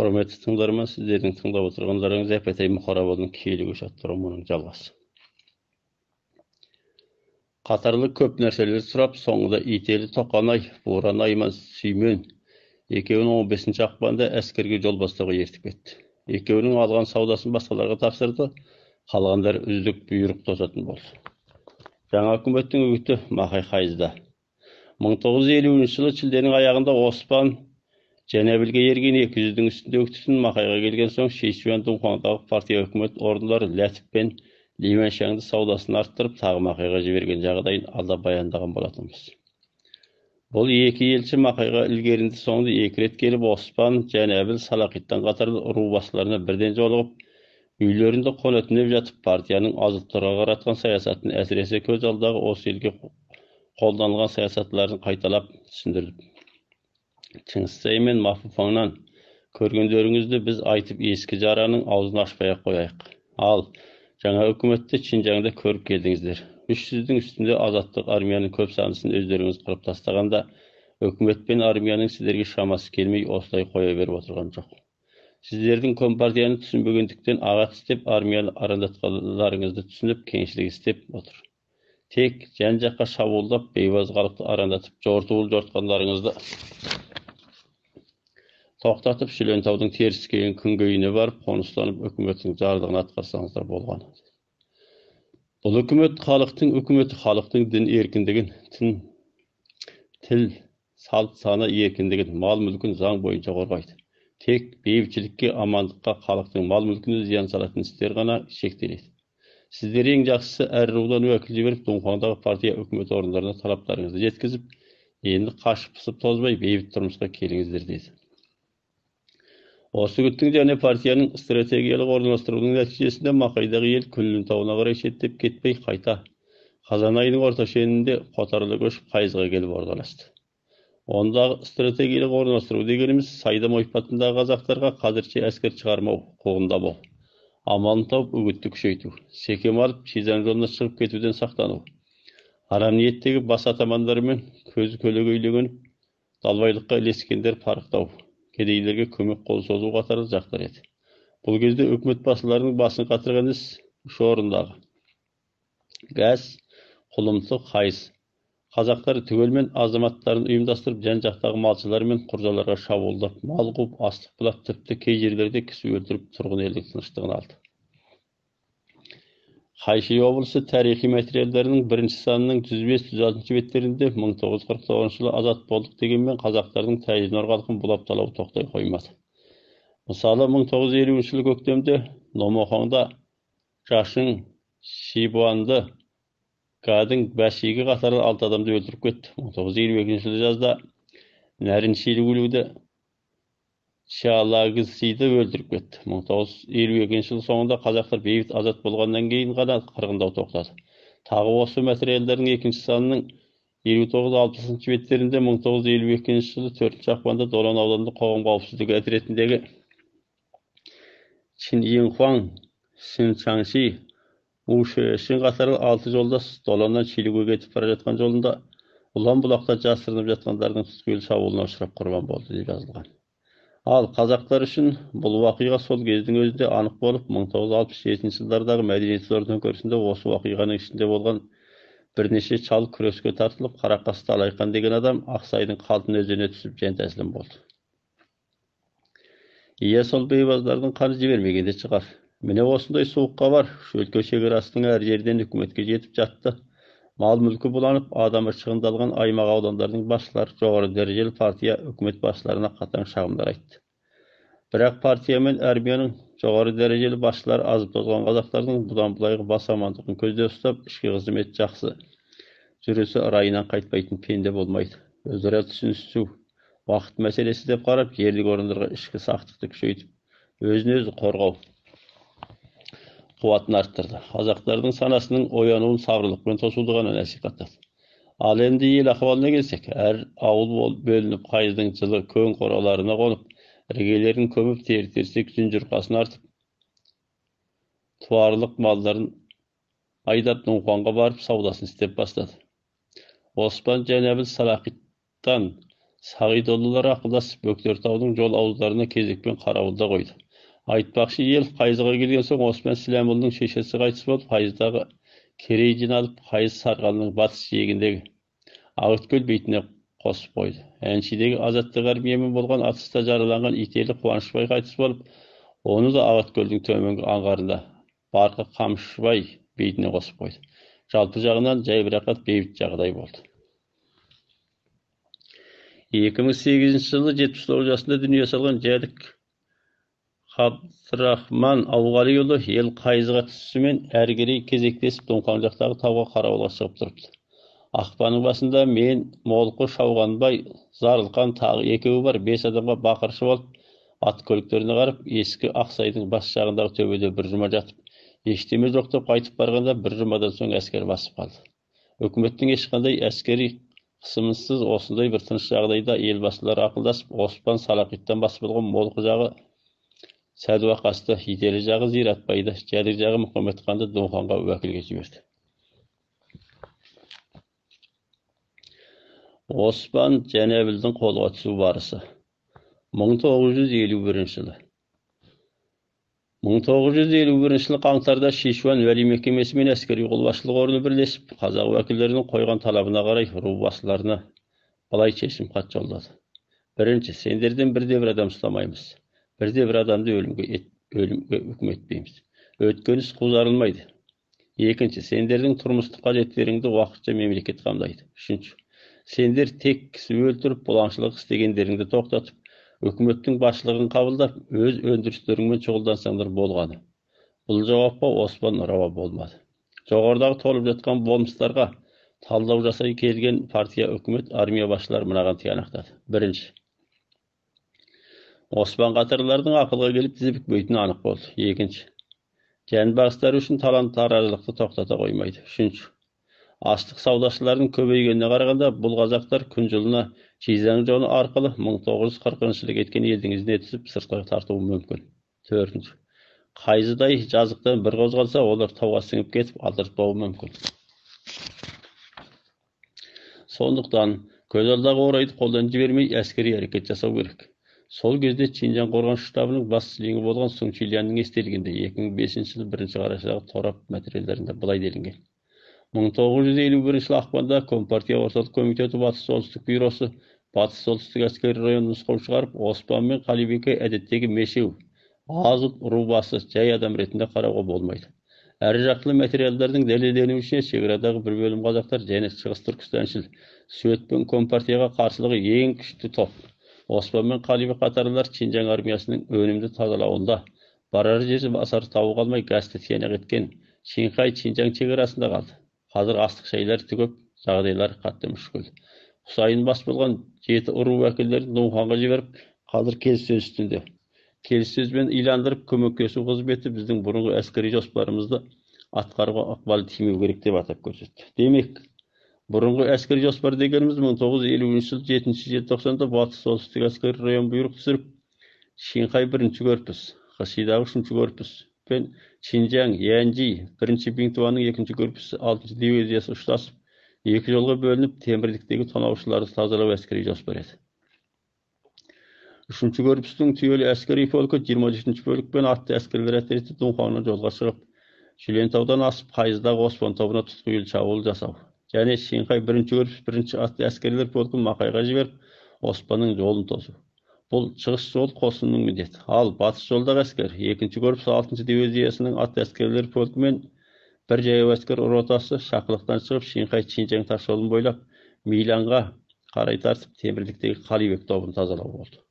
Құрметті тыңдарман, сіздердің тыңдап отырғандарыңыз Әпетай Мұқарабұлының «Киелі көш» атты романының жалғасы. Қатарлы көп нәрселер сұрап, соңында Ителі Тоқанай, Буран Айман, Сүймен екеуін 15 ақпанда әскерге жол бастауға ертіп кетті. Екеуінің алған саудасын басқаларға тапсырды, қалғандар үздік бұйрық тосатын болды. Жаңа үкіметтің үгіті Мақай Хайызда. 1950 жылы шілденің аяғында Оспан Жәнәбілге ерген 200-дің үстінде үктісін Мақайға келген соң Шейшуан Дунхуаңдағы партия үкімет орындары Ләтіп пен Лиман саудасын арттырып, тағы Мақайға жіберген жағдайын алда баяндаған болатынбыз. Бұл екі елші Мақайға ілгерінді соңды екі рет келіп, Оспан, Жәнәбіл, Салақиттан қатарлы ру басшыларына бірден жолығып, үйлерінде қона түнеп жатып, партияның азықтарға қаратқан саясатын, әсіресе көз алдағы осы елге қолданылған саясатларын қайталап түсіндірді. Чыңғыстай мен Мафуфаңнан көргендеріңізді біз айтып ескі жараның аузын ашпай-ақ қояйық. Ал жаңа үкіметті Шинжаңда көріп келдіңіздер. 300-дің үстінде азаттық армияның көп санысын өздеріңіз қырып тастағанда, үкімет пен армияның сіздерге шамасы келмей осылай қоя беріп отырған жоқ. Сіздердің компартияны түсінбегендіктен ағат істеп, армияны арандатқандарыңызды түсініп, кеңшілік істеп отыр. Тек жан-жаққа шабуылдап, бейбаз халықты арандатып, жортуыл жортқандарыңызды тоқтатып, Шілентаудың теріскейін күнгейіне барып, қоныстанып, үкіметтің жарлығын атқарсаңыздар болғаны. Бұл үкімет халықтың үкіметі, халықтың дін еркіндігін, тіл, салт, сана еркіндігін, мал мүлкін заң бойынша қорғайды. Тек бейбітшілікке, амандыққа, халықтың мал мүлкіне зиян салатын істер ғана шектеледі. Сіздер ең жақсысы әр рудан уәкіл жіберіп, Дунхуаңдағы партия үкімет орындарына талаптарыңызды жеткізіп, енді қашып пысып тозбай бейбіт тұрмысқа келіңіздер деді. Осы үгіттің және партияның стратегиялық орналастырудың нәтижесінде Мақайдағы ел Күнлін тауына қарай шеттеп кетпей, қайта қазан айының орта шенінде қотарлы көшіп Қайызға келіп орналасты. Ондағы стратегиялық орналастыру дегеніміз Сайдам ойпатындағы қазақтарға қазірше әскер шығармау, қуғындамау, амалын тауып үгітті күшейту, секем алып Шизан жолына шығып кетуден сақтану, арам ниеттегі бас атамандарымен көзі көлегейленіп далбайлыққа ілескендер парықтау, кедейлерге көмек қол созу қатарлы жақтар еді. Бұл кезде үкімет басшыларының басын қатырған іс үш орындағы Гәз, Құлымты, Қайыз. Қазақтар түгелмен азаматтарын ұйымдастырып, жан-жақтағы малшылар мен құржаларға шабуылдап, мал қуып, астық бұлап, тіпті кей жерлерде кісі өлтіріп, тұрғын елдің тыныштығын алды. Хайши облысы тарихи материалдарының бірінші санының 105-106 беттерінде 1949 жылы азат болдық дегенмен қазақтардың Тәжінор халқын бұлап талау тоқтай қоймады. Мысалы, 1950 жылы көктемде Номохаңда Жашын Шибуанды Гадың Бәшигі қатарлы 6 адамды өлтіріп кетті. 1952 жылы жазда Нәрін Шилігулуді Шалагызсиді өлтіріп кетті. 1952 жыл соңында қазақтар бейбіт азат болғаннан кейін ғана қырғындау тоқтады. Тағы осы материалдардың екінші санының 59-60 беттерінде 1952 жылы 4 ақпанда Долан ауданында қоғам қауіпсіздігі отрядіндегі Чин Йинхуаң, Шин Чаңши, У Шүешін қатарлы 6 жолдас Доланнан Шилігуге кетіп бара жатқан жолында Ұлан бұлақта жасырынып жатқандардың тұтқиыл шабуылына ұшырап құрбан болды деп жазылған. Ал қазақтар үшін бұл уақиға сол кездің өзінде анық болып, 1967 жылдардағы мәдениет зор төңкерісінде осы уақиғаның ішінде болған бірнеше чал күреске тартылып, Қарақасты Алайқан деген адам Ақсайдың Қалтын өзеніне түсіп жан тәсілім болды. Иә, сол бейбаздардың қаны жібермеген де шығар. Міне осындай суық хабар үш өлке шекарасының әр жерден үкіметке жетіп жатты. Мал мүлкі буланып, адамы шығындалған аймақ аудандардың басшылары жоғары дәрежелі партия үкімет басшыларына қатаң шағымдар айтты. Бірақ партия мен армияның жоғары дәрежелі басшылары азып тозған қазақтардың бұдан былайғы бас амандығын көзде ұстап, ішкі қызмет жақсы жүресі райынан қайтпайтын пенде болмайды. Өзара түсінісу уақыт мәселесі деп қарап, жерлік орындарға ішкі сақтықты күшейтіп, өзін өзі қорғау қуатын арттырды. Қазақтардың санасының оянуын сабырлықпен тосуды ғана насихаттады. Ал енді ел ахуалына келсек, әр ауыл бөлініп, Қайыздың жылы көң қораларына қонып, іргелерін көміп, тері терсек жүн жұрқасын артып, туарлық малдарын айдап Дунхуанға барып саудасын істеп бастады. Оспан Жәнәбіл Салақиттан Сағидоллалар ақылдасып Бөктертаудың жол ауыздарына кезекпен қарауылда қойды. Айтпақшы, ел Қайызға келген соң Оспан Сіләмұлының шешесі қайтыс болып, Қайыздағы Керей жиналып, Қайыз Сарғалының батыс жиегіндегі Ағыткөл бейтіне қосып қойды. Әншидегі азаттық армиямен болған атыста жараланған Ителі Қуанышбай қайтыс болып, оны да Ағыткөлдің төменгі аңғарында Барқы Қамшыбай бейтіне қосып қойды. Жалпы жағынан жайбарақат бейбіт жағдай болды. 2008 жылы 79 жасында дүние салған Жәдік Қабдырахман Ауғалиұлы ел Қайызға түсісімен әрі керей кезектесіп Дұңқан жақтағы тауға қарауылға шығып тұрыпты. Ақпанның басында мен, Молқы, Шауғанбай, Зарылқан тағы екеуі бар 5 адамға бақыршы болып, ат көліктеріне қарап, ескі Ақсайдың бас жағындағы төбеде бір жұма жатып, ештеме жоқ деп қайтып барғанда бір жұмадан соң әскер басып қалды. Үкіметтің ешқандай әскери қысымынсыз осындай бір тыныш жағдайда елбасылар ақылдасып, Оспан Салақиттан басып алған Молқы жағы Сәдуақасты, Ителі жағы Зиратбайды, Жәдік жағы Мұхаммедханды Дұңқанға уәкілге жіберді. Оспан Жәнәбілдің қолға түсу барысы. 1951 жылы. 1951 жылы қаңтарда Шишуан уәли мекемесі мен әскери қолбасшылық орны бірлесіп, қазақ уәкілдерінің қойған талабына қарай ру басшыларына былай шешім хат жолдады. Бірінші, сендерден бірде бір адам ұстамаймыз. Бірде бір адамды өлімге үкім етпейміз. Өткен іс қузарылмайды. Екінші, сендердің тұрмыстық қажеттеріңді уақытша мемлекет қамдайды. Үшінші, сендер тек кісі өлтіріп, бұлаңшылық істегендеріңді тоқтатып, үкіметтің басшылығын қабылдап, өз өндірістеріңмен шұғылдансаңдар болғаны. Бұл жауапқа Оспан рауа болмады. Жоғарыдағы толып жатқан болмыстарға талдау жасай келген партия, үкімет, армия басшылары мынаған тиянақтады. Бірінші, Оспан қатарлардың ақылға келіп тізе бүкпейтіні анық болды. Екінші, жан бағыстары үшін талан-тараждықты тоқтата қоймайды. Үшінші, астық саудашылардың көбейгеніне қарағанда бұл қазақтар күн жылына Шизаң жолы арқылы 1940 жылы кеткен елдің ізіне түсіп сыртқа тартуы мүмкін. Төртінші, Қайзыдай жазықтан бір қозғалса, олар тауға сіңіп кетіп алдыртпауы мүмкін. Сондықтан көз алдағы орайды қолдан жібермей әскери әрекет жасау керек. Сол кезде Чинжан қорғаныс штабының бас леңі болған Сун Чилянның естелігінде 2005 жылы 1 қарашадағы торап материалдарында былай делінген. 1951 жылы ақпанда Компартия Орталық комитеті Батыс Солтүстік бюросы Батыс Солтүстік әскери районын нұсқау шығарып, Оспан мен Қалибекке әдеттегі мешеу, аз ұлт ру басы, жай адам ретінде қарауға болмайды. Әрі жақтылы материалдардың дәлелденуінше шекарадағы бір бөлім қазақтар және Шығыс Түркістаншыл Совет пен Компартияға қарсылығы ең күшті топ. Оспан мен Қалибек қатарлылар Шинжаң армиясының өнімді тазалауында барар жері басар тауы қалмай гәсті тиянақ еткен Шинхай Шинжаң шекарасында қалды. Қазір астық шайлар түгеп, жағдайлар қатты мүшкіл. Құсайын бас болған 7 ұру уәкілдерін Дұңханға жіберіп, қазір келіссөз үстінде. Келіссөзбен иландырып көмектесу қызметі біздің бұрынғы әскери жоспарымызды атқаруға ықпал тимеу керек деп атап көрсетті. Демек, бұрынғы әскери жоспар дегеніміз 1950 жыл 7 желтоқсанда Батыс Солтүстік әскери район бұйрық түсіріп, Шинхай 1 корпус, Хасидағы 3 корпус пен Шинжаң, Янжи 1 Бинтуанның 2 корпусы 6 дивизиясы ұштасып, екі жолға бөлініп, Темірліктегі тонаушыларды тазалау әскери жоспар еді. 3 корпустың түйелі әскери полкі 23 бөлік пен атты әскерлер отряды Дұңханнан жолға шығып, Шүлентаудан асып, Қайыздағы Оспан тобына тұтқиыл шабуыл жасау. Және Шинхай 1 корпус 1 атты әскерлер полкін Мақайға жіберіп, Оспанның жолын тосу. Бұл шығыс жол қосынның міндеті. Ал батыс жолдағы әскер 2 корпус 6 дивизиясының атты әскерлер полкі мен бір жаяу әскер ротасы Шақылықтан шығып, Шинхай Шинжаң тас жолын бойлап, Миланға қарай тартып, Темірліктегі Қалибек тобын тазалау болды.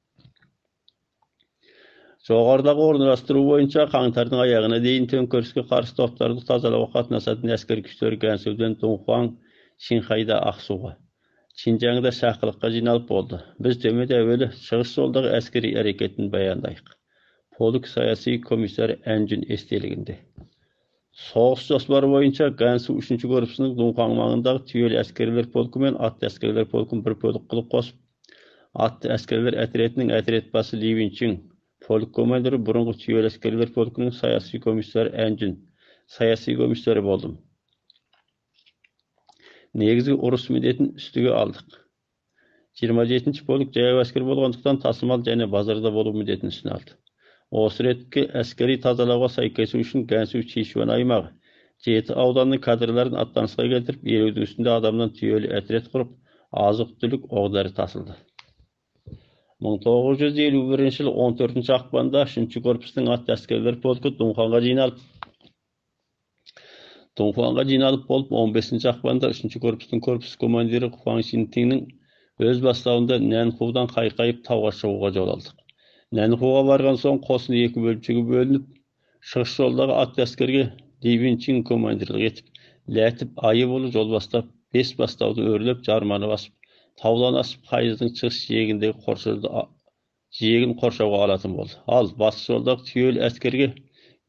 Жоғарыдағы орналастыру бойынша қаңтардың аяғына дейін төңкеріске қарсы топтарды тазалауға қатынасатын әскери күштер Гәнсуден Дұңхуан, Шинхайда Ақсуға, Шинжаңда Шақылыққа жиналып болды. Біз төменде әуелі шығыс жолдағы әскери әрекетін баяндайық. Полк саяси комиссары Әнжүн естелігінде. Соғыс жоспары бойынша Гәнсу 3 корпусының Дұңхуан маңындағы түйелі әскерлер полкі мен атты әскерлер полкін бір бөлік қылып қосып, атты әскерлер отрядының отряд басы Ли Винчин, полк командирі бұрынғы түйелі әскерлер полкінің саяси комиссары Әнжүн, саяси комиссары болдым. Негізгі ұрыс міндетін үстіге алдық. 27-ші полк жаяу әскер болғандықтан тасымал және базарда болу міндетін үстіне алды. Осы ретке әскери тазалауға сәйкесу үшін Гансу Сычуань аймағы 7 ауданның кадрларын аттанысқа келтіріп, 50-дің үстінде адамнан түйелі отряд құрып, азық-түлік, оқ-дәрі тасылды. 1951 жылы 14 ақпанда 3-ші корпустың атты әскерлер полкі Дунханға жиналып, болып, 15 ақпанда 3-ші корпустың корпус командирі Хуан Шинтиңнің өз бастауында Нәнхудан қайқайып тауға шығуға жол алдық. Нәнхуға барған соң қосын екі бөлшегі бөлініп, шығыс жолдағы атты әскерге Ли Винчин командирлік етіп, Ләтіп Айыбұлы жол бастап, 5 бастауды өрлеп, жарманы басып, таудан асып, Хайыздың шығыс жиегіндегі жиегін қоршауға алатын болды. Ал батыс жолдағы түйелі әскерге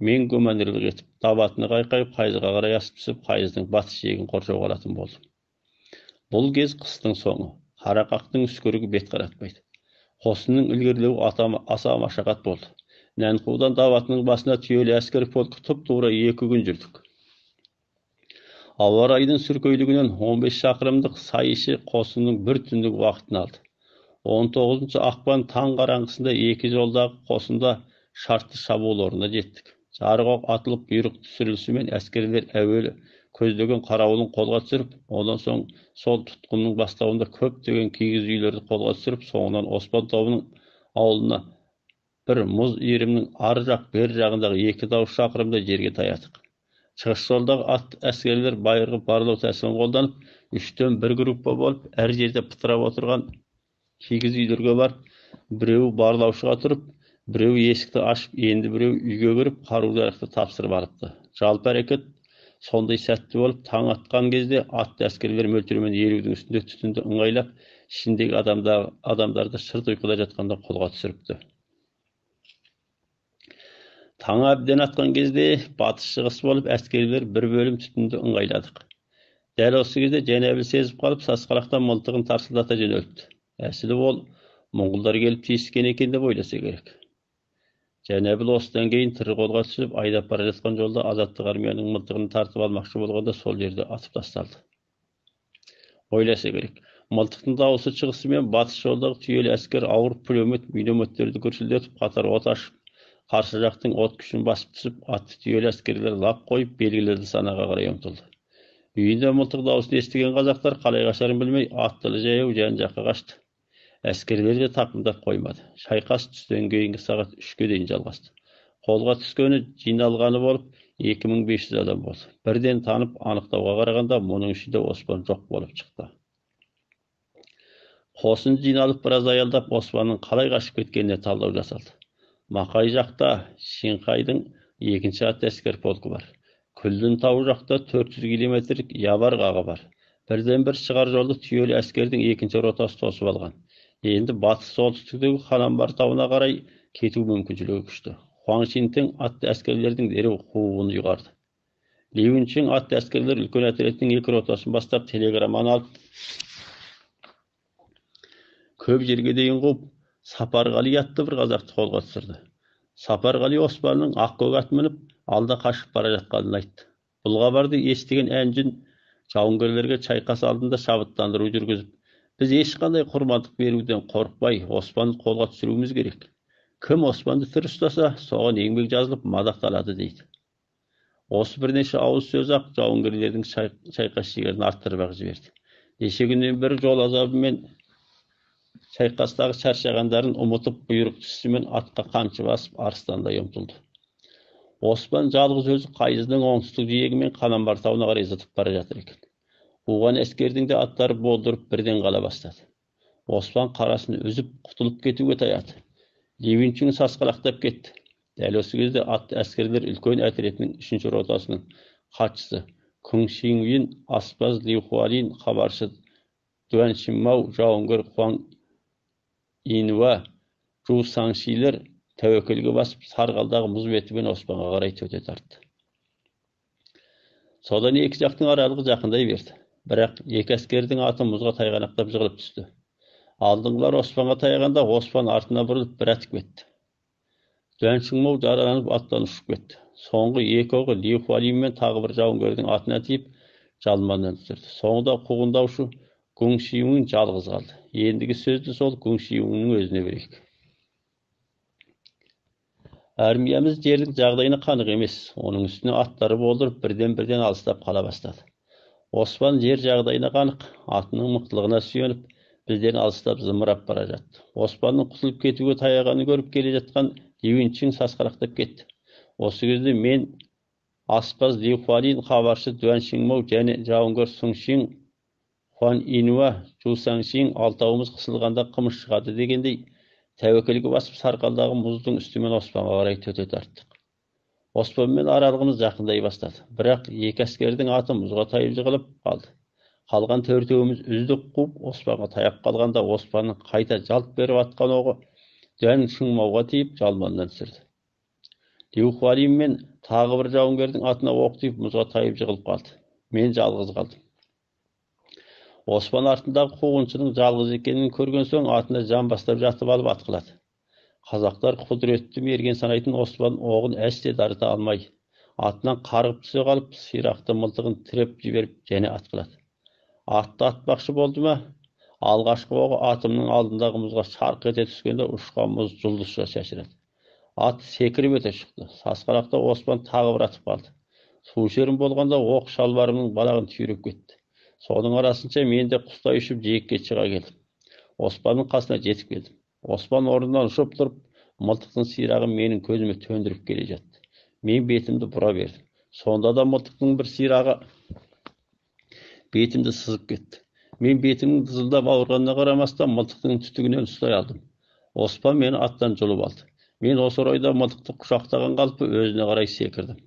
мен командирлік етіп, Табатыны қайқайып, Хайызға қарай асып түсіп, Хайыздың батыс жиегін қоршауға алатын болды. Бұл кез қыстың соңы. Қарақақтың үскірігі бет қаратпайды. Қосынның ілгерілеуі аса машақат болды. Нәнхудан Табатының басына түйелі әскер полкі тұп-тура 2 күн жүрдік. Ауа райының сүркейлігінен 15 шақырымдық сай іші қосынның бір түндік уақытын алды. 19 ақпан таң қараңғысында екі жолдағы қосында шартты шабуыл орнына жеттік. Жарық оқ атылып бұйрық түсірілісімен әскерлер әуелі көздеген қарауылын қолға түсіріп, одан соң сол тұтқынның бастауында көптеген киіз үйлерді қолға түсіріп, соңынан Оспан тобының ауылына бір мұз иірімнің ар жақ бер жағындағы 2 тау шақырымдай жерге таядық. Шығыс жолдағы атты әскерлер байырғы барлау тәсілін қолданып, 3-тен 1 группа болып, әр жерде пытырап отырған киіз үйлерге барып, біреуі барлаушыға тұрып, біреуі есікті ашып, енді біреуі үйге кіріп, қару-жарақты тапсырып алыпты. Жалпы әрекет сондай сәтті болып, таң атқан кезде атты әскерлер мөлшерімен 50-дің үстінде түтінді ыңғайлап, ішіндегі адамдарды шырт ұйқыда жатқанда қолға түсіріпті. Таң әбден атқан кезде батыс шығыс болып, әскерлер бір бөлім түтінді ыңғайладық. Дәл осы кезде Жәнәбіл сезіп қалып, сасқалақтан мылтығын тарсылдата жөнелтті. Әсілі ол моңғолдар келіп тиіскен екен деп ойласа керек. Жәнәбіл осыдан кейін тірі қолға түсіп, айдап бара жатқан жолда азаттық армияның мылтығын тартып алмақшы болғанда сол жерде атып тасталды. Ойласа керек. Мылтықтың дауысы шығысымен батыс жолдағы түйелі әскер ауыр пулемет, минометтерді гүрсілдетіп, қатар от ашып, қарсы жақтың от күшін басып түсіп, атты түйелі әскерлер лап қойып, белгілі нысанаға қарай ұмтылды. Үйінде мылтық дауысын естіген қазақтар қалай қашарын білмей, аттылы жаяу жан-жаққа қашты. Әскерлер де тақымдап қоймады. Шайқас түстен кейінгі сағат 3-ке дейін жалғасты. Қолға түскені жиналғаны болып 2500 адам болды. Бірден танып анықтауға қарағанда мұның ішінде Оспан жоқ болып шықты. Қосын жиналып біраз аялдап, Оспанның қалай қашып кеткеніне талдау жасалды. Мақай жақта Шинқайдың екінші атты әскер полкі бар. Күлдің тауы жақта 400 километрлік Ябар қағы бар. Бірден бір шығар жолды түйелі әскердің екінші ротасы тосып алған. Енді батыс солтүстіктегі Ханамбар тауына қарай кету мүмкіншілігі күшті. Хуан Шинтің атты әскерлердің дереу қууын ұйғарды. Ли Винчин атты әскерлер үлкен отрядтың екі ротасын бастап телеграмманы алып, көп жерге дейін қуып, Сапарғали атты бір қазақты қолға түсірді. Сапарғали Оспанның ақкөк ат мініп, алда қашып бара жатқанын айтты. Бұл хабарды естіген Әнжін жауынгерлерге шайқас алдында шабыттандыру жүргізіп, біз ешқандай құрбандық беруден қорықпай Оспанды қолға түсіруіміз керек. Кім Оспанды тірі ұстаса, соған еңбек жазылып мадақталады дейді. Осы бірнеше ауыз сөз-ақ жауынгерлердің шайқас жігерін арттырып-ақ жіберді. Неше күннен бері жол азабымен шайқастағы шаршағандарын ұмытып, бұйрық түсісімен атқа қамшы басып, арыстандай ұмтылды. Оспан жалғыз өзі Қайыздың оңтүстік жиегімен Қанамбар тауына қарай зытып бара жатыр екен. Қуған әскердің де аттары болдырып бірден қала бастады. Оспан қарасын үзіп құтылып кетуге таяды. Ли Винчин сасқалақтап кетті. Дәл осы кезде атты әскерлер үлкен отрядының 3-ші ротасының хатшысы Күң Шингуин, аспаз Ли Хуалин, хабаршы Дуан Шиммау, жауынгер Хуан Инуа, Жу Саңшилер тәуекелге басып, сарғалдағы мұз бетімен Оспанға қарай төте тартты. Содан екі жақтың аралығы жақындай берді. Бірақ екі әскердің аты мұзға тайғанақтап жығылып түсті. Алдыңғылар Оспанға таяғанда Оспан артына бұрылып бір атып кетті. Дуан Шыңмау жараланып аттан ұшып кетті. Соңғы екі оғы Ли Хуалин мен тағы бір жауынгердің атына тиіп, жалманнан түсірді. Соңында қуғындаушы Гүңшиуің жалғыз қалды. Ендігі сөзді сол Гүңшиуіңнің өзіне берейік. Армиямыз жердің жағдайына қанық емес. Оның үстіне аттары болдырып, бірден-бірден алыстап қала бастады. Оспан жер жағдайына қанық, атының мықтылығына сүйеніп, бізден алыстап зымырап бара жатты. Оспанның құтылып кетуге таяғанын көріп келе жатқан Дивинчің сасқалақтап кетті. Осы кезде мен аспаз Ли Хуалин, хабаршы Дуан Шинмоу және жауынгер Сун Шин, Хуан Инуа, Жу Саншин алтауымыз қысылғанда қымыз шығады дегендей тәуекелге басып сарқалдағы мұздың үстімен Оспанға қарай төте тарттық. Оспанмен аралығымыз жақындай бастады. Бірақ екі әскердің аты мұзға тайып жығылып қалды. Қалған төртеуіміз үздік қуып Оспанға таяп қалғанда Оспанның қайта жалт беріп атқан оғы Дуан Шинмоуға тиіп жалманнан түсірді. Ли Хуалин мен тағы бір жауынгердің атына оқ тиіп мұзға тайып жығылып қалды. Мен жалғыз қалдым. Оспан артындағы қуғыншының жалғыз екенін көрген соң атына жан бастап жатып алып атқылады. Қазақтар құдіретті мерген санайтын Оспан оғын әсте дарыта алмай, атынан қарғып түсе қалып, сирақты мылтығын тіреп жіберіп және атқылады. Атты атпақшы болды ма? Алғашқы оғы атымның алдындағы мұзға шарқ ете түскенде ұшқан мұз жұлдызша шашырады. Ат секіріп өте шықты. Сасқалақта Оспан тағы бір атып қалды. Су ішерім болғанда оқ шалбарымның балағын түйреп кетті. Соның арасынша мен де құстай ұшып жиекке шыға келдім. Оспанның қасына жетіп келдім. Оспан орнынан ұшып тұрып, мылтықтың сирағын менің көзіме төндіріп келе жатты. Мен бетімді бұра бердім. Сонда да мылтықтың бір сирағы бетімді сызып кетті. Мен бетімнің дызылдап ауырғанына қарамастан мылтықтың түтігінен ұстай алдым. Оспан мені аттан жұлып алды. Мен осы орайда мылтықты құшақтаған қалпы өзіне қарай секірдім.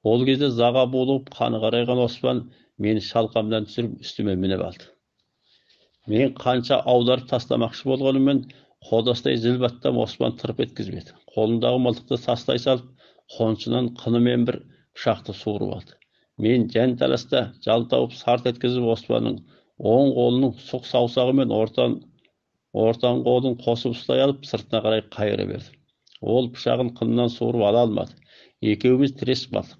Ол кезде заға буылып, қаны қарайған Оспан мені шалқамнан түсіріп үстіме мініп алды. Мен қанша аударып тастамақшы болғаныммен қодастай зілбаттам Оспан тырп еткізбеді. Қолындағы мылтықты тастай салып, қоншынан қынымен бір пышақты суырып алды. Мен жан таласта жал тауып сарт еткізіп Оспанның оң қолының сұқ саусағымен ортан қолын қосып ұстай алып, сыртына қарай қайыра бердім. Ол пышағын қынынан суырып ала алмады. Екеуміз тіресіп қалдық.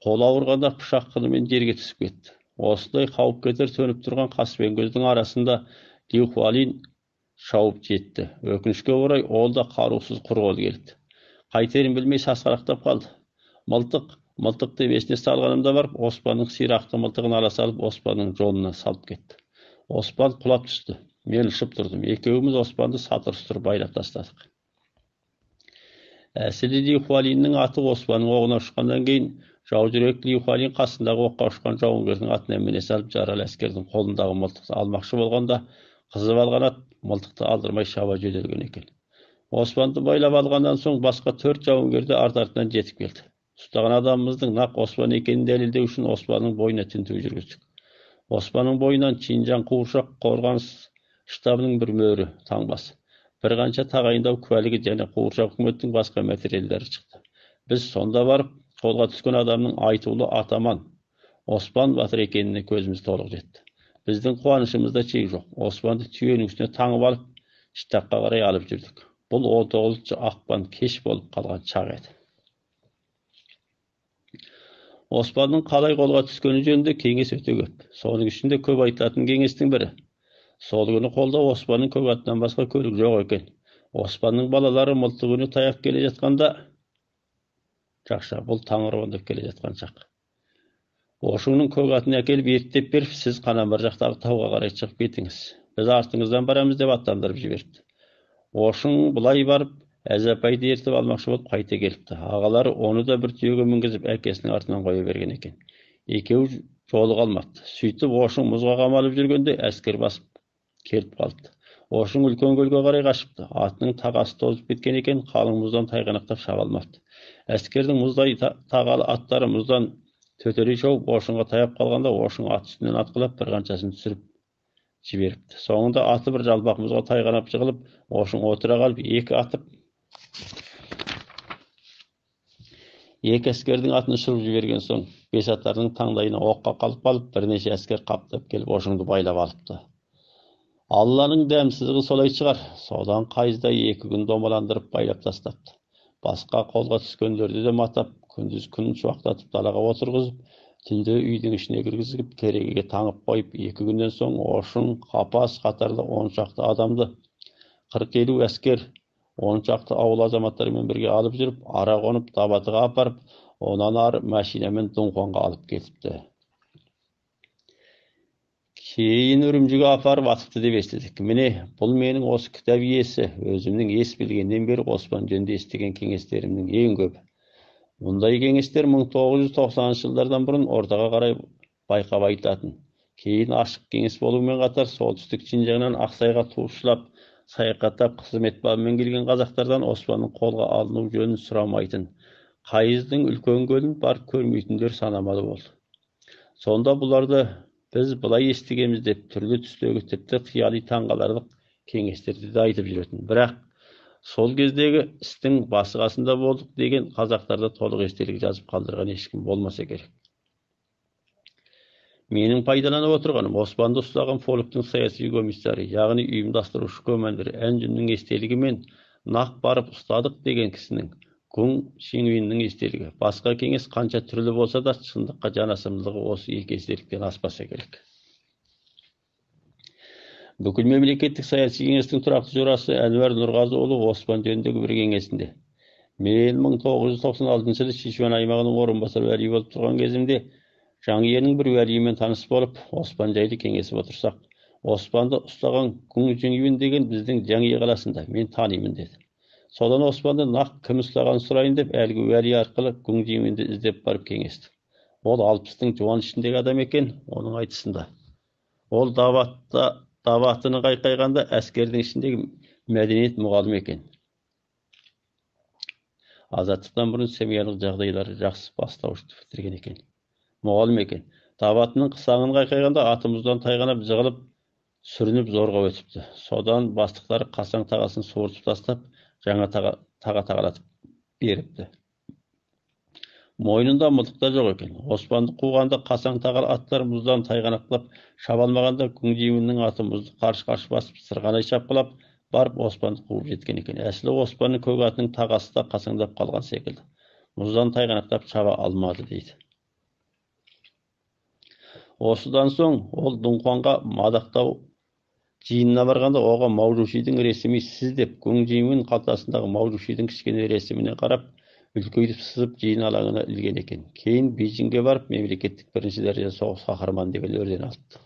Қол ауырғанда пышақ қынымен жерге түсіп кетті. Осындай қауіп қатер төніп тұрған қас пен көздің арасында Ли Хуалин шауып жетті. Өкінішке орай ол да қарусыз құр қол келді. Қайтерін білмей сасқалақтап қалды. Мылтық, мылтық деп есіне салғанымда барып, Оспанның сирақты мылтығын ала салып, Оспанның жолына салып кетті. Оспан құлап түсті. Мен ұшып тұрдым. Екеуміз Оспанды сатыр-сұтыр байлап тастадық. Әсілі Ли Хуалиннің аты Оспанның оғына ұшқаннан кейін жаужүрек Ли Хуалин қасындағы оққа ұшқан жауынгердің атына міне салып, жаралы әскердің қолындағы мылтықты алмақшы болғанда қызып алған ат мылтықты алдырмай шаба жөнелген екен. Оспанды байлап алғаннан соң басқа 4 жауынгер де арт-артынан жетіп келді. Ұстаған адамымыздың нақ Оспан екенін дәлелдеу үшін Оспанның бойына тінту жүргіздік. Оспанның бойынан Чинжан қуыршақ қорғаныс штабының бір мөрі таңбасы, бір қанша тағайындау куәлігі және қуыршақ үкіметтің басқа материалдары шықты. Біз сонда барып қолға түскен адамның айтулы атаман Оспан батыр екеніне көзіміз толық жетті. Біздің қуанышымызда шек жоқ. Оспанды түйенің үстіне таңып алып, штабқа қарай алып жүрдік. Бұл 19 ақпан кеш болып қалған шақ еді. Оспанның қалай қолға түскені жөнінде кеңес өте көп. Соның ішінде көп айтылатын кеңестің бірі. Сол күні қолда Оспанның көк атынан басқа көлік жоқ екен. Оспанның балалары мылтық үні таяп келе жатқанда, жақша, бұл таңырбандап келе жатқан шақ. Ошыңның көк атын әкеліп ерттеп беріп, сіз Қанамбар жақтағы тауға қарай шығып кетіңіз. Біз артыңыздан барамыз деп аттандырып жіберді. Ошың былай барып, Әзапайды ертіп алмақшы болып қайта келіпті. Ағалары оны да бір түйеге мінгізіп әкесінің артынан қоя берген екен. Екеуі жолыға алмапты. Сөйтіп Ошың мұзға қамалып жүргенде әскер басып келіп қалыпты. Ошың үлкен көлге қарай қашыпты. Атының тағасы тозып кеткен екен, қалың мұздан тайғанақтап шаба алмапты. Әскердің мұздай тағалы аттары мұздан төтелей шауып Ошыңға таяп қалғанда Ошың ат үстінен атқылап бір қаншасын түсіріп жіберіпті. Соңында аты бір жалпақ мұзға тайғанап жығылып, Ошың отыра қалып екі атып екі әскердің атын ұшырып жіберген соң бес аттардың таңдайына оққа қалып қалып, бірнеше әскер қаптап келіп Ошыңды байлап алыпты. Алланың дәмсіздігі солай шығар. Содан қайызда 2 күн домаландырып байлап тастапты. Басқа қолға түскендерді де матап, күндіз күн шуақтатып далаға отырғызып, Түнде үйдің ішіне кіргізіп, керегеге таңып қойып, 2 күннен соң Ошын, Қапас қатарлы 10 шақты адамды 40-50 әскер, 10 шақты ауыл азаматтарымен бірге алып жүріп, ара қонып, Табатыға апарып, онан ары машинамен Дұңқанға алып кетіпті. Кейін Үрімжіге апарып атыпты деп естідік. Міне, бұл менің осы кітап иесі, өзімнің ес білгеннен бері Оспан жөнінде естіген кеңестерімнің ең көбі. Мұндай кеңестер 1990 жылдардан бұрын ортаға қарай байқап айтылатын. Кейін ашық кеңес болумен қатар солтүстік Шинжаңнан Ақсайға туысшылап, саяхаттап қызмет бабымен келген қазақтардан Оспанның қолға алыну жөнін сұрамайтын, Қайыздың үлкен көлін барып көрмейтіндер санамалы болды. Сонда бұларды біз былай естігеміз деп түрлі түстегі тіпті қияли таңғаларлық кеңестерді де айтып жүретін. Бірақ сол кездегі істің басы қасында болдық деген қазақтарда толық естелік жазып қалдырған ешкім болмаса керек. Менің пайдаланып отырғаным Оспанды ұстаған полктың саяси комиссары, яғни ұйымдастырушы командирі Әнжүннің естелігі мен нақ барып ұстадық деген кісінің Гүң Шеңуиннің естелігі. Басқа кеңес қанша түрлі болса да шындыққа жанасымдылығы осы екі естеліктен аспаса керек. Бүкіл мемлекеттік саяси кеңестің тұрақты жорасы Әнуар Нұрғазыұлы Оспан жөніндегі бір кеңесінде мен 1996 жылы Сычуань аймағының орынбасар уәли болып тұрған кезімде Жаңиенің бір уәлиімен таныс болып, Оспан жайлы кеңесіп отырсақ, Оспанды ұстаған Гүң Жиңюн деген біздің Жаңие қаласында, мен танимын деді. Содан Оспанды нақ кім ұстағанын сұрайын деп әлгі уәли арқылы Гүң Жиңюнді іздеп барып кеңесті. Ол 60-тың жуан ішіндегі адам екен, оның айтысында. Ол даватыны қайқайғанда әскердің ішіндегі мәдениет мұғалімі екен. Азаттықтан бұрын семьялық жағдайлары жақсы бастауышты бітірген екен. Мұғалім екен. Даватының қысаңын қайқайғанда аты мұздан тайғанап жығылып, сүрініп зорға өтіпті. Содан бастықтары қасаң тағасын суыртып тастап, жаңа таға тағалатып беріпті. Мойнында мылтық та жоқ екен. Оспанды қуғанда қасаң тағал аттар мұздан тайғанақтап шаба алмағанда Гүң Жиңюннің аты мұзды қарш-қарш басып сырғанай шапқылап барып Оспанды қуып жеткен екен. Әсілі Оспанның көк атының тағасы да қасаңдап қалған секілді. Мұздан тайғанақтап шаба алмады дейді. Осыдан соң ол Дұңқанға мадақтау жиынына барғанда оған Маужушидің ресімі сіз деп Гүң Жиңюн қалтасындағы Маужушидің кішкене ресіміне қарап үлкейтіп сызып жиын алаңына ілген екен. Кейін Бейжіңге барып мемлекеттік бірінші дәрежелі соғыс қаһарманы деген орден алыпты.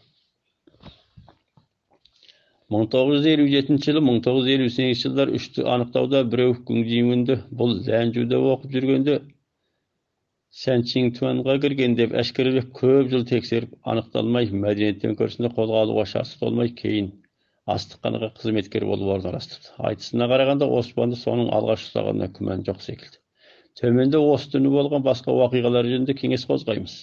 1957 жылы 1958 жылдар үшті анықтауда біреу Гүң Жиңюнді бұл Ләнжуде оқып жүргенде Сәнчиңтуанға кірген деп әшкерелеп көп жыл тексеріп анықталмай мәдениет төңкерісінде қолға алуға шарты толмай кейін астықханаға қызметкер болып орналастырды. Айтысына қарағанда Оспанды соның алғаш ұстағанына күмән жоқ секілді. Төменде осы түні болған басқа уақиғалар жөнінде кеңес қозғаймыз.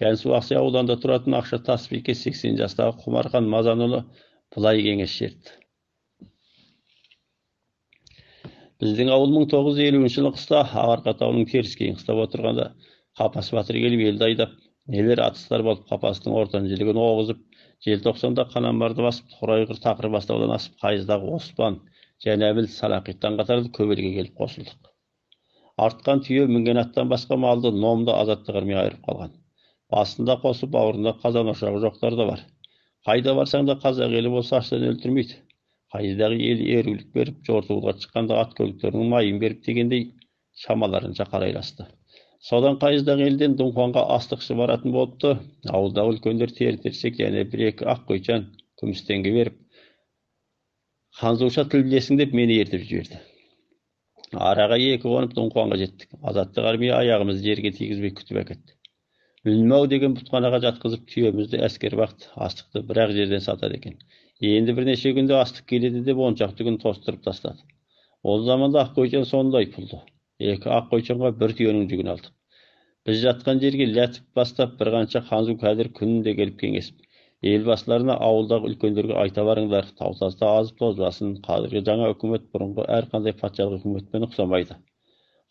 Кәнсу Ақсай ауданында тұратын Ақша Тасбике 80 жастағы Құмархан Мазанұлы былай кеңес шертті. Біздің ауыл 1950 жылы қыста Ақарқа тауының теріскейін қыстап отырғанда Қапас батыр келіп елді айдап, нелер атыстар болып Қапастың ортан жілігін оғызып, желтоқсанда Қанамбарды басып, Торайғыр тақыр бастаудан асып, Қайыздағы Оспан, Жәнәбіл, Салақиттан қатарлы көп елге келіп қосылдық. Артқан түйе мінген аттан басқа малды номды азаттық армия айырып қалған. Басында қосып, бауырында қазан ошағы жоқтар да бар. Қайда барсаң да қазақ елі болса аштан өлтірмейді. Қайыздағы ел ерулік беріп, жортуылға шыққанда ат көліктерінің майын беріп дегендей шамаларынша қарайласты. Содан Қайыздағы елден Дұңқанға астықшы баратын болыпты. Ауылдағы үлкендер тері-терсек және бір-екі ақ қойчан күміс теңге беріп, ханзуша тіл білесің деп мені ертіп жіберді. Араға екі қонып Дұңқанға жеттік. Азаттық армия аяғымызды жерге тигізбей күтіп әкетті. Үлмау деген бұтханаға жатқызып түйемізді әскер бақты, астықты бір-ақ жерден сатады екен. Енді бірнеше күнде астық келеді деп 10 шақты күн тостырып тастады. Ол заманда ақ қойшан сондай пұлды. Екі ақ қойшанға бір түйенің жүгін алдық. Біз жатқан жерге ләтіп бастап бір қанша ханзу кәдір күнде келіп кеңесіп, елбасыларына ауылдағы үлкендерге айта барыңдар, таутаста азып тозбасын, қазіргі жаңа үкімет бұрынғы әрқандай патшалық үкіметпен ұқсамайды.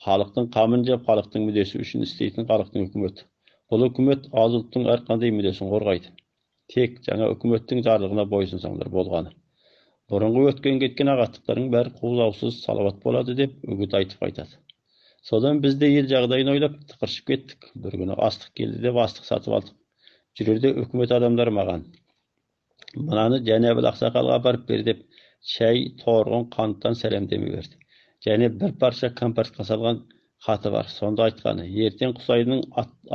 Халықтың қамын жеп, халықтың мүддесі үшін істейтін халықтың үкіметі. Бұл үкімет аз ұлттың әрқандай мүддесін қорғайды. Тек жаңа үкіметтің жарлығына бойсынсаңдар болғаны. Бұрынғы өткен кеткен ағаттықтардың бәрі қудаусыз салауат болады деп үгіт айтып айтады. Содан біз де ел жағдайын ойлап тықыршып кеттік. Бір күні астық келді деп астық сатып алдық. Жүрерде үкімет адамдары маған мынаны Жәнәбіл ақсақалға апарып бер деп шай, торғын, қанттан сәлемдеме берді. Және бір парша компартқа салған хаты бар. Сонда айтқаны, ертең Құсайынның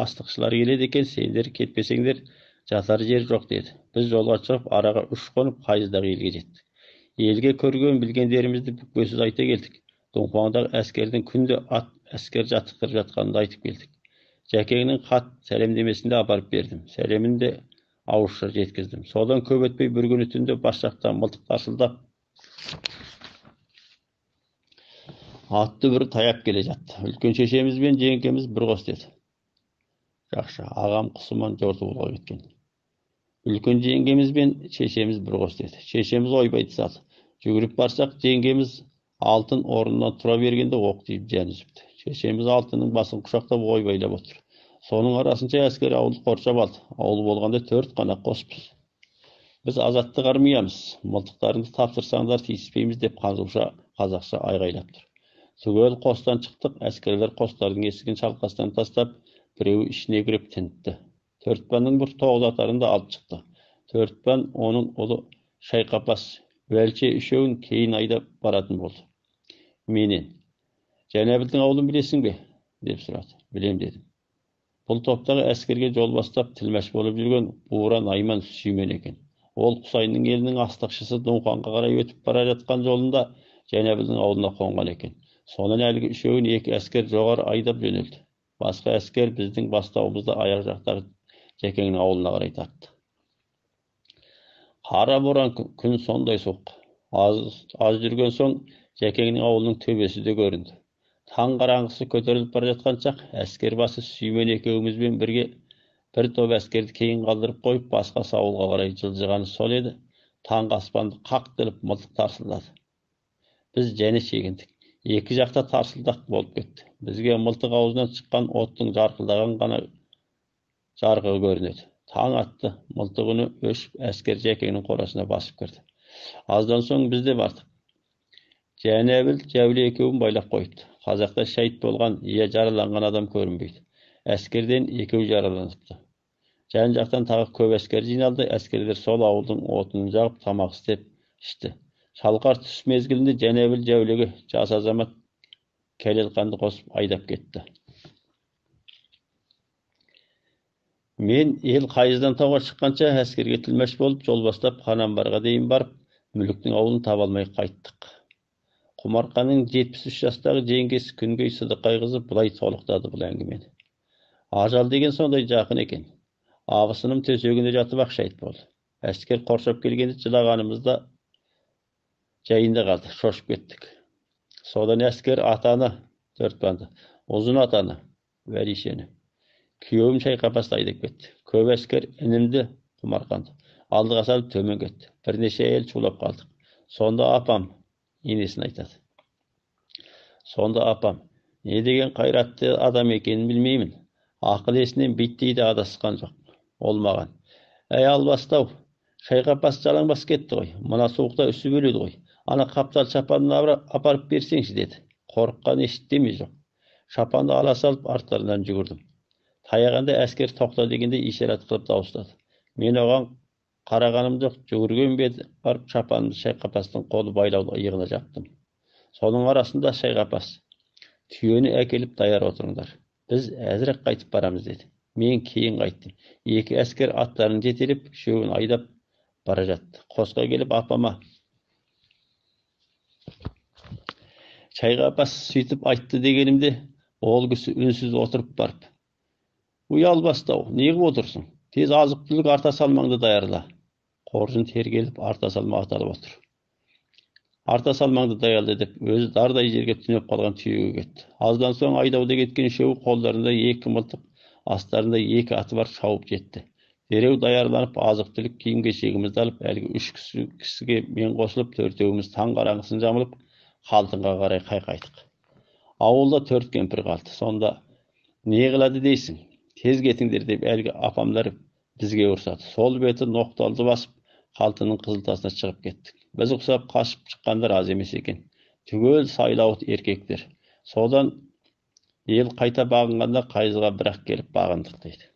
астықшылары келеді екен, сендер кетпесеңдер жатар жер жоқ деді. Біз жолға шығып, араға 3 қонып, Қайыздағы елге жеттік. Елге көрген білгендерімізді бүкпесіз айта келдік. Доңқуаңдағы әскердің күнде ат әскер жаттықтырып жатқанын да айтып келдік. Жәкеңнің хат сәлемдемесін де апарып бердім. Сәлемін де ауызша жеткіздім. Содан көп өтпей бір күні түнде бас жақтан мылтық тарсылдап атты бір таяп келе жатты. Үлкен шешеміз бен жеңгеміз бір қос деді. Жақсы, ағам Құсыман жортуылға кеткен. Үлкен жеңгеміз бен шешеміз бір қос деді. Шешеміз ойбайды салды. Жүгіріп барсақ, жеңгеміз Алтын орнынан тұра бергенде оқ тиіп жан үзіпті. Шешеміз Алтынның басын құшақтап ойбайлап отыр. Соның арасынша әскер ауылды қоршап алды. Ауыл болғанда 4 қана қоспыз. Біз азаттық армиямыз. Мылтықтарыңды тапсырсаңдар тиіспейміз деп қазақша айғайлап тұр. Түгел қостан шықтық. Әскерлер қостардың есігін шалқасынан тастап, біреуі ішіне кіріп тінтті. Төртбанның бір 9 атарын да алып шықты. Төртбан оның ұлы Шайқапас, Уәлше үшеуін кейін айдап баратын болды. Менен, Жәнәбілдің ауылын білесің бе? Деп сұрады. Білем дедім. Бұл топтағы әскерге жол бастап тілмәш болып жүрген Бура Найман Сүймен екен. Ол Құсайынның елінің астықшысы Доңқанға қарай өтіп бара жатқан жолында Жәнәбілдің ауылына қонған екен. Сонан әлгі үшеуін 2 әскер жоғары айдап жөнелді. Басқа әскер біздің бастауымызды аяқ жақтағы Жәкеңнің ауылына қарай тартты. Қара боран күн сондай суық. Аз жүрген соң Жәкеңнің ауылының төбесі де көрінді. Таң қараңғысы көтеріліп бара жатқан шақ, әскер басы Сүймен екеумізбен бірге бір топ әскерді кейін қалдырып қойып, басқа сауылға қарай жылжығаны сол еді. Таңғы аспанды қақ тіліп мылтық тарсылдады. Біз және шегіндік. Екі жақта тарсылдақ болып кетті. Бізге мылтық аузынан шыққан оттың жарқылдаған ғана жарығы көрінеді. Таң атты, мылтық үні өшіп, әскер Жәкеңнің қорасына басып кірді. Аздан соң біз де бардық. Жәнәбіл Жәуле екеуін байлап қойыпты. Қазақта шәйт болған, я жараланған адам көрінбейді. Әскерден екеу жараланыпты. Жан жақтан тағы көп әскер жиналды. Әскерлер сол ауылдың отынын жағып, тамақ істеп ішті. Шалқар түс мезгілінде Жәнәбіл Жәулеге жас азамат Кәлелқанды қосып айдап кетті. Мен ел Қайыздан тауға шыққанша әскерге тілмәш болып, жол бастап Қанамбарға дейін барып, Мүліктің ауылын таба алмай қайттық. Құмарқаның 73 жастағы жеңгесі Күнгей Сыдықай қызы былай толықтады бұл әңгімені. Ажал деген сондай жақын екен. Абысыным төсегінде жатып ақ шайт болды. Әскер қоршап келгенде жылағанымызда жайында қалды, шошып кеттік. Содан әскер атаны, Төртбанды, ұзын атаны, Уәлишені, күйеуім Шайқапасты айдап кетті. Көп әскер інімді, Құмарқанды алдыға салып төмен кетті. Бірнеше әйел шулап қалдық. Сонда апам енесін айтады. Сонда апам, не деген қайратты адам екенін білмеймін. Ақыл есінен биттей де адасқан жоқ. Ол маған, әй албастау, Шайқапас жалаңбас кетті ғой. Мына суықта үсіп өледі ғой. Ана қаптал шапанын апарып берсеңші деді. Қорыққан ештеме жоқ. Шапанды ала салып арттарынан жүгірдім. Таяғанда әскер тоқта дегенде ишарат қылып дауыстады. Мен оған қарағаным жоқ, жүгірген беті барып шапанымды Шайқапастың қолы байлаулы иығына жаптым. Соның арасында Шайқапас, түйені әкеліп даяр отырыңдар. Біз әзірек қайтып барамыз деді. Мен кейін қайттым. 2 әскер аттарын жетелеп, үшеуін айдап бара жатты. Қосқа келіп апама, Шайқапас сөйтіп айтты дегенімде, ол кісі үнсіз отырып барып, ұялбастау, неғып отырсың? Тез азық-түлік арта салмаңды даярла. Қоржын тергеліп арта салма аталып отыр. Арта салмаңды даярла деп, өзі дардай жерге түнеп қалған түйеге кетті. Аздан соң айдауда кеткен үшеуі қолдарында 2 мылтық, астарында 2 аты бар шауып жетті. Дереу даярланып азық-түлік киім-кешегімізді алып, әлгі 3 кісіге мен қосылып, төртеуіміз таң қараңғысын жамылып, Қалтынға қарай қайқайдық. Ауылда 4 кемпір қалды. Сонда не қылады дейсің? Тез кетіңдер деп әлгі апамдар бізге ұрсады. Сол беті ноқталды басып, Қалтының қызыл тасына шығып кеттік. Біз ұқсап қашып шыққандар аз емес екен. Түгел сайлауыт еркектер. Содан Ел қайта бағынғанда қайызға бір-ақ келіп бағындық дейді.